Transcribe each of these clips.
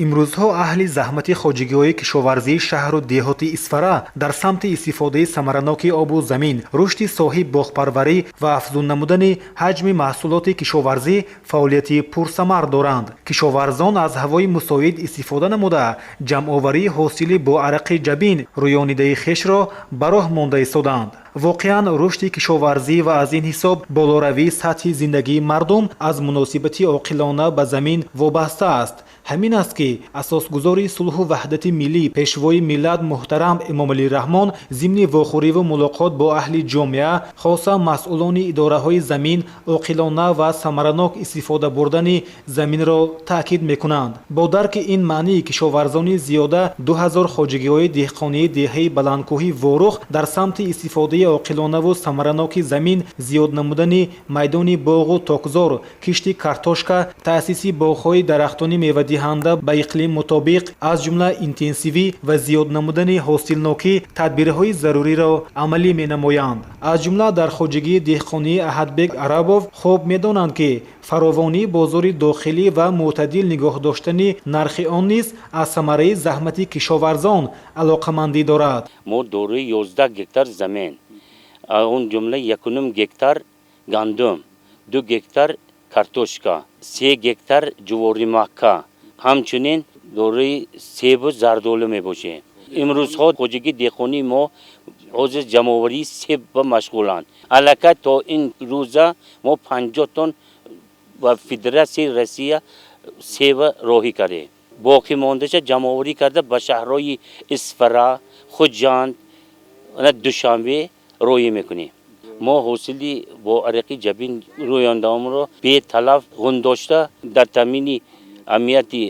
Имрӯзҳо аҳли заҳмати хоҷагиҳои кишоварзии шаҳру деҳоти Исфара дар самти истифодаи самараноки обу замин, рушди соҳаи боғпарварӣ ва афзун намудани ҳаҷми маҳсулоти кишоварзӣ фаъолияти пурсамар доранд. Кишоварзон аз ҳавои мусоид истифода намуда, ҷамъоварии ҳосили бо арақи ҷабин рӯёнидаи хешро ба роҳ монда истоданд. Воқеан, рушди кишоварзӣ ва аз ин ҳисоб болоравии сатҳи зиндагии мардум аз муносибати оқилона ба замин вобаста аст. Ҳамин аст, ки асосгузори сулҳу ваҳдати миллӣ, Пешвои миллат муҳтарам Эмомалӣ Раҳмон зимни вохӯриву мулоқот бо аҳли ҷомеа, хоса масъулони идораҳои замин, оқилона ва самаранок истифода бурдани заминро таъкид мекунанд. Бо дарки ин маънӣ, кишоварзони зиёда 2000 хоҷагиҳои деҳқонии деҳаи баландкӯҳи Ворух дар самти истифодаи оқилонаву самараноки замин, зиёд намудани майдони боғу токзор, кишти картошка, таъсиси боғҳои дарахтони мевадиҳанда ба иқлим мутобиқ, аз ҷумла интенсивӣ, ва зиёд намудани ҳосилнокӣ тадбирҳои заруриро амалӣ менамоянд. Аз ҷумла дар хоҷагии деҳқонии Аҳадбек Арабов хуб медонанд, ки фаровонии бозори дохилӣ ва мӯътадил нигоҳ доштани нархи он низ аз самараи заҳмати кишоварзон алоқамандӣ дорад. Мо дорои 11 гектар замин, он ҷумла 1,5 гектар гандум, 2 гектар картошка, 3 гектар ҷуворимакка, ҳамчунин дорои себу зардолу мебошем. Имрӯзҳо хоҷагии деҳқонии мо ҳозир ҷамъоварии себ ба машғуланд. Аллакай то ин рӯза мо 50 тонна ба Федератсияи Россия себа роҳӣ кардем. Боқӣ мондаша ҷамъоварӣ карда, ба шаҳрҳои Исфара, Хуҷанд, Душанбе роҳӣ мекунем. Мо ҳосили бо арақи ҷабин рӯёндаамро беталаф ғундошта, дар таъмини амнияти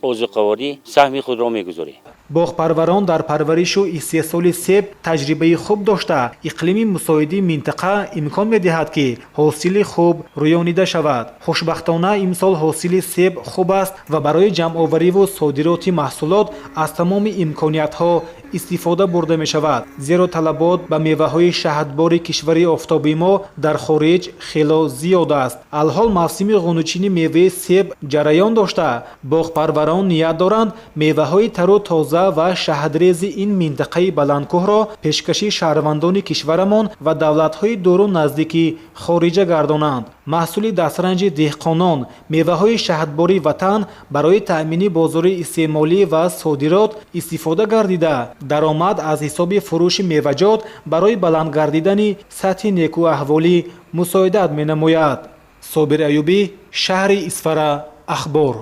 озуқаворӣ саҳми худро мегузорем. Боғпарварон дар парваришу истеҳсоли себ таҷрибаи хуб дошта, иқлими мусоиди минтақа имкон медиҳад, ки ҳосили хуб рӯёнида шавад. Хушбахтона, имсол ҳосили себ хуб аст ва барои ҷамъовариву содироти маҳсулот аз тамоми имкониятҳо истифода бурда мешавад, зеро талабот ба меваҳои шаҳдбори кишвари офтобии мо дар хориҷ хело зиёд аст. Алҳол мавсими ғунучини меваи себ ҷараён дошта, боғпарварон ният доранд меваҳои тару тоза ва шаҳдрези ин минтақаи баландкӯҳро пешкаши шаҳрвандони кишварамон ва давлатҳои дуру наздики хориҷа гардонанд. Маҳсули дастранҷи деҳқонон, меваҳои шаҳдбори ватан барои таъмини бозори истеъмолӣ ва содирот истифода гардида, даромад аз ҳисоби фурӯши меваҷот барои баланд гардидани сатҳи некӯаҳволӣ мусоидат менамояд. Собир Аюбӣ, шаҳри Исфара, Ахбор.